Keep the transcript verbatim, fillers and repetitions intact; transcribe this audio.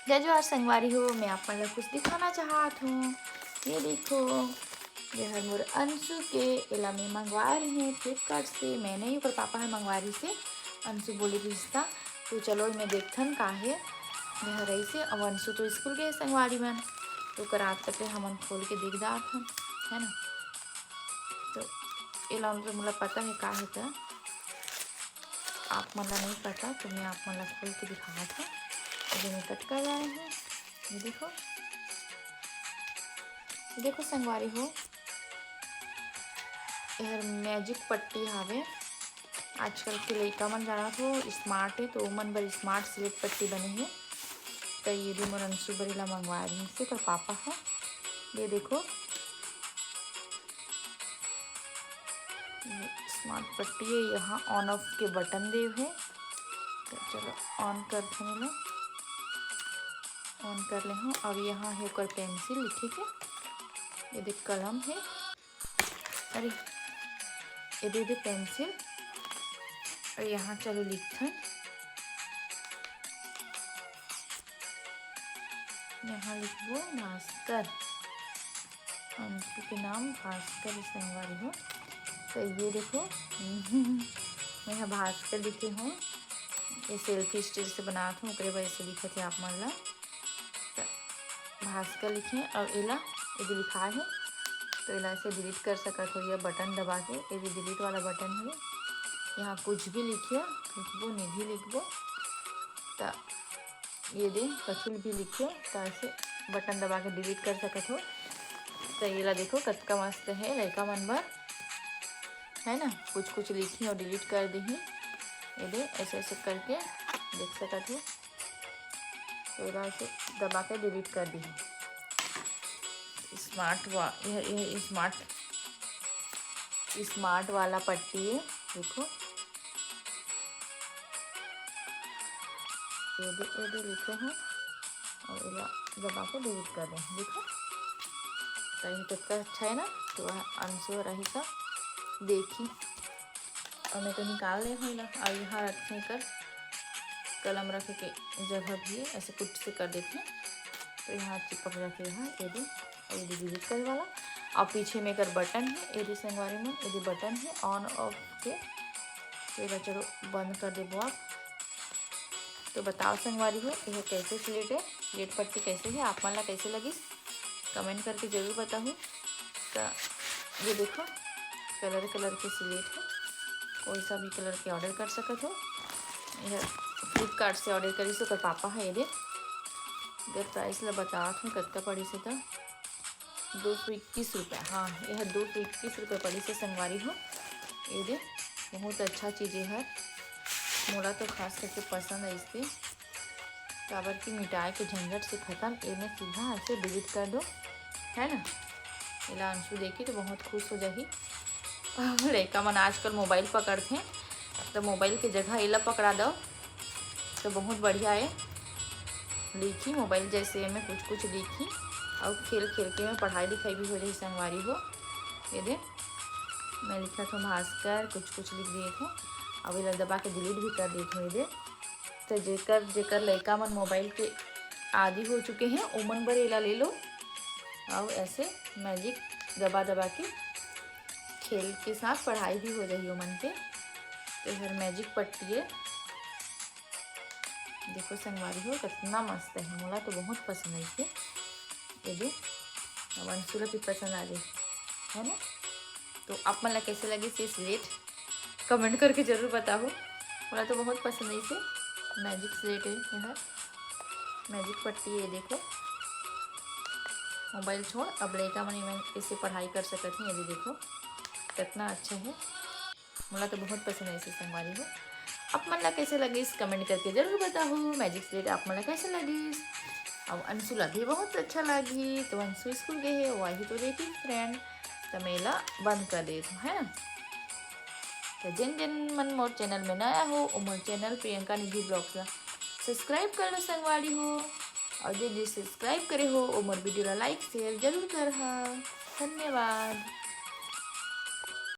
जय जोहार संगवारी हो, मैं आप मन ला कुछ दिखाना चाहत हूँ। ये देखो, ये हर मोर अंशु के, एला मैं मंगवाए रहें Flipkart से। मैं नहीं, ओकर पापा ह मंगवाए रहिस हे, अंशु बोले रहिस त। तो चलो, मैं देखथन का हे। ये हर ऐसे, अब अंशु तो स्कूल गए संगवारी मन, तो ओकर आत कटे हमन खोल के देख जात हन, है ना। तो एला मोला पता है का हे, त आप मन ला नहीं पता, तो मैं आप मन ला खोल के दिखावत हूँ। ये मैं कट करवाए हूँ। ये देखो, ये देखो संगवारी हो, एहर मैजिक पट्टी हावे। आजकल के लइका मन जानत हो, स्मार्ट है, तो ओमन बर स्मार्ट स्लेट पट्टी बने हे। त ये दे मोर अंशु बर एला मंगवाए रहिस हे ओकर पापा ह। ये देखो, ये स्मार्ट पट्टी है, यहाँ ऑन ऑफ के बटन देव हे। तो चलो, ऑन करथन एला, ऑन कर ले हूँ। अब यहाँ है ओकर पेंसिल लिखे के, ये देख कलम है, अरे ये दे दे पेंसिल, और यहाँ चलो लिखथन, यहाँ लिखबो भास्कर, अंशु के नाम भास्कर संगवारी हो। तो ये देखो मैं ह भास्कर लिखे हूँ, ये सेल्फी स्टिल से बनात हूँ, ओकरे वजह से दिखत है आप मन ला। त भास्कर लिखे और एला एदे लिखाए हे, तो एला ऐसे डिलीट कर सकत हो, ये बटन दबा के, ये जो डिलीट वाला बटन है, यहाँ कुछ भी लिखियो, लिखबो निधि लिखबो, त ये दे कछु भी लिखियो, त ऐसे बटन दबा के डिलीट कर सकत हो। तो ये ला देखो कतका मस्त है लइका मन बर, है ना। कुछ कुछ लिखी और डिलीट कर दीही। ये दे ऐसे ऐसे करके देख सकत हो, तो एला ऐसे दबा के डिलीट कर दीही। स्मार्ट वा-, यह, यह स्मार्ट, स्मार्ट वाला पट्टी है, देखो। ये दे, ये दे लिखे हैं और एला दबा के डिलीट कर दें, देखो। तो ये कितना अच्छा है ना, तो वह अंशु रही का देखी। और मैं तो निकाल ले हूँ एला, और यहाँ रखे कर कलम रखे के जगह भी है, ऐसे कुट से कर देते हैं। तो यहाँ चिपक जाके यहाँ ये दे, और ये दे डिलीट करे वाला। और पीछे में एकर बटन है, ये दे संगवारी मन, ये दे बटन है ऑन ऑफ के। तो एला चलो बंद कर देबो आप। तो बताओ संगवारी हो, यह कैसे स्लेट है, स्लेट पट्टी कैसे है, आप मन ला कैसे लगिस, कमेंट करके जरूर बताहू। तो ये देखो, कलर कलर के स्लेट है, कोई सा भी कलर के ऑर्डर कर सकत हो। यह फ्लिपकार्ट से ऑर्डर करिस ओकर पापा है। ये दे, अगर प्राइस ला बतात हूँ कतका पड़िस हे, तो दो सौ इक्कीस रुपया। हाँ, यह दो सौ इक्कीस रुपया पड़िस हे संगवारी हो। ये दे, बहुत अच्छा चीज है, मोला तो खास करके पसंद आइस हे, काबर कि मिटाए के झंझट से खत्म। एमे सीधा ऐसे डिलीट कर दो, है ना। एला अंशु देखी तो बहुत खुश हो जाही। लइका मन आजकल मोबाइल पकड़थे, तो मोबाइल के जगह एला पकड़ा दो, तो बहुत बढ़िया है। लिखी मोबाइल जैसे में कुछ कुछ लिखी, और खेल खेल के में पढ़ाई लिखाई भी हो जाही संगवारी हो। ये दे, मैं लिखत हूँ भास्कर, कुछ कुछ लिख देत हूँ, अब एला दबा के डिलीट भी कर देत हूँ। ये दे, तो जेकर जेकर लइका मन मोबाइल के आदी हो चुके हैं, ओमन बर एला ले लो, और ऐसे मैजिक दबा दबा के खेल के साथ पढ़ाई भी हो जाही ओमन के। तो हर मैजिक पट्टी है, देखो संगवारी हो, कितना मस्त है, मोला तो बहुत पसंद है इसे। ये दे, अब अंशु ला भी पसंद आ गई, है ना। तो आप मन ला कैसे लगिस ये स्लेट, कमेंट करके जरूर बताओ। मोला तो बहुत पसंद है इसे, मैजिक स्लेट है यह, मैजिक पट्टी है। देखो, मोबाइल छोड़, अब लइका मन एमन इसे पढ़ाई कर सकत हैं। ये भी देखो, कितना अच्छा है, मोला तो बहुत पसंद है इसे संगवारी हो। आप मन ला कैसे लगिस, कमेंट करके जरूर बताहू। मैजिक स्लेट आप मन ला कैसे लगिस? अब अंशु ला भी बहुत अच्छा लगी, तो अंशु स्कूल गए है, वो आही तो देखी फ्रेंड, तो मैं एला बंद कर देत हूँ, है ना। तो जिन जिन मन मोर चैनल में नया हो, वो मोर चैनल प्रियंका निधि ब्लॉग्स ला सब्सक्राइब कर लो संगवारी हो, और जे जे सब्सक्राइब करे हो, वो मोर वीडियो ला लाइक शेयर जरूर करहा। धन्यवाद।